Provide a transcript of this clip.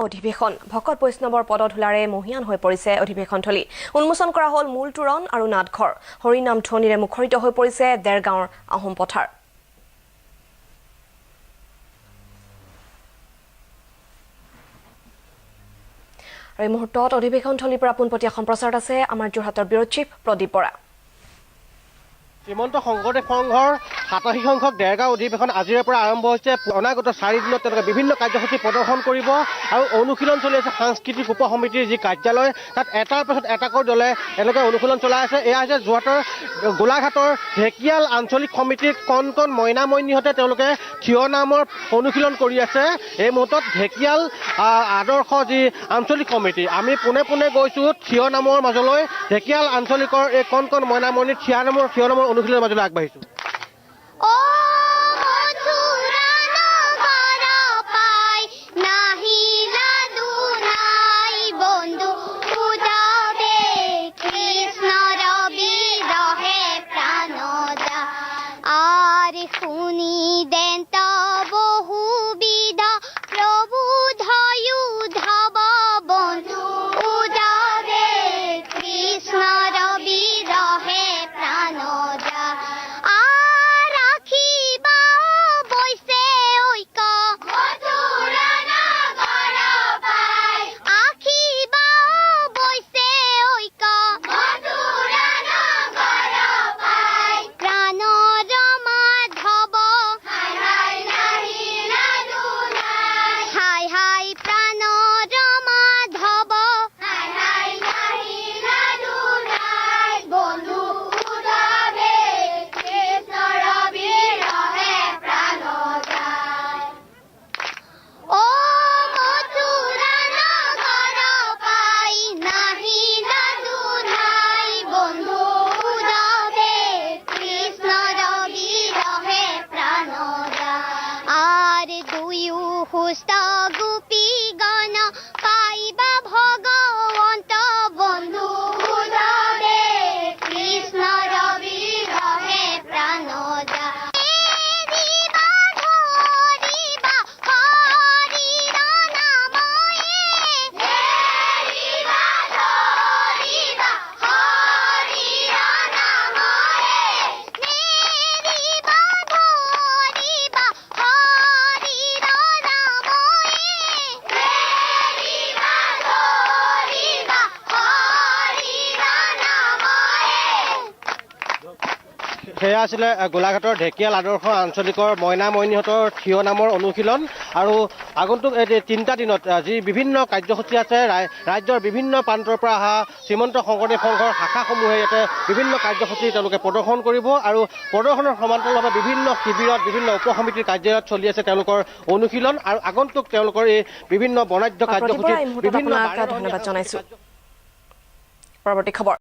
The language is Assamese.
অধিৱেশন ভকত বৈষ্ণৱৰ পদধূলাৰে মহিয়ান হৈ পৰিছে অধিৱেশনথলী। উন্মোচন কৰা হ'ল মূল তোৰণ আৰু নাটঘৰ। হৰিনাম ধ্বনিৰে মুখৰিত হৈ পৰিছে দেৰগাঁৱৰ আহোম পথাৰ। আৰু এই মুহূৰ্তত অধিৱেশনথলীৰ পৰা পোনপটীয়া সম্প্ৰচাৰত আছে আমাৰ যোৰহাটৰ ব্যুৰ চিফ প্ৰদীপ বৰা। শ্ৰীমন্ত শংকৰদেৱ সংঘৰ 87 সংখ্যক দেৰগাঁও অধিৱেশন আজিৰে পৰা আৰম্ভ হৈছে। অনাগত 4 দিনত তেওঁলোকে বিভিন্ন কাৰ্যসূচী প্ৰদৰ্শন কৰিব আৰু অনুশীলন চলি আছে সাংস্কৃতিক উপসমিতিৰ যি কাৰ্যালয়, তাত এটাৰ পাছত এটাকৈ দলে এনেকৈ অনুশীলন চলাই আছে। এয়া হৈছে যোৰহাটৰ গোলাঘাটৰ ঢেকীয়াল আঞ্চলিক সমিতিৰ কণ কণ মইনা মইনীহঁতে তেওঁলোকে থিয় নামৰ অনুশীলন কৰি আছে। এই মুহূৰ্তত ঢেকীয়াল আদৰ্শ যি আঞ্চলিক সমিতি, আমি পোনে পোনে গৈছোঁ থিয় নামৰ মাজলৈ। ঢেকীয়াল আঞ্চলিকৰ এই কণ কণ মইনা মইনী থিয় নামৰ অনুশীলনৰ মাজলৈ আগবাঢ়িছোঁ। সেয়া আছিলে গোলাঘাটৰ ঢেকীয়াল আদৰ্শ আঞ্চলিকৰ মইনা মইনীহঁতৰ থিয় নামৰ অনুশীলন। আৰু আগন্তুক এই 3টা দিনত যি বিভিন্ন কাৰ্যসূচী আছে, ৰাজ্যৰ বিভিন্ন প্ৰান্তৰ পৰা অহা শ্ৰীমন্ত শংকৰদেৱ সংঘৰ শাখাসমূহে ইয়াতে বিভিন্ন কাৰ্যসূচী তেওঁলোকে প্ৰদৰ্শন কৰিব। আৰু প্ৰদৰ্শনৰ সমান্তৰালভাৱে বিভিন্ন শিবিৰত, বিভিন্ন উপসমিতিৰ কাৰ্যালয়ত চলি আছে তেওঁলোকৰ অনুশীলন। আৰু আগন্তুক তেওঁলোকৰ এই বিভিন্ন বৰ্ণাঢ্য কাৰ্যসূচী বিভিন্ন ধন্যবাদ জনাইছো। পৰৱৰ্তী খবৰ।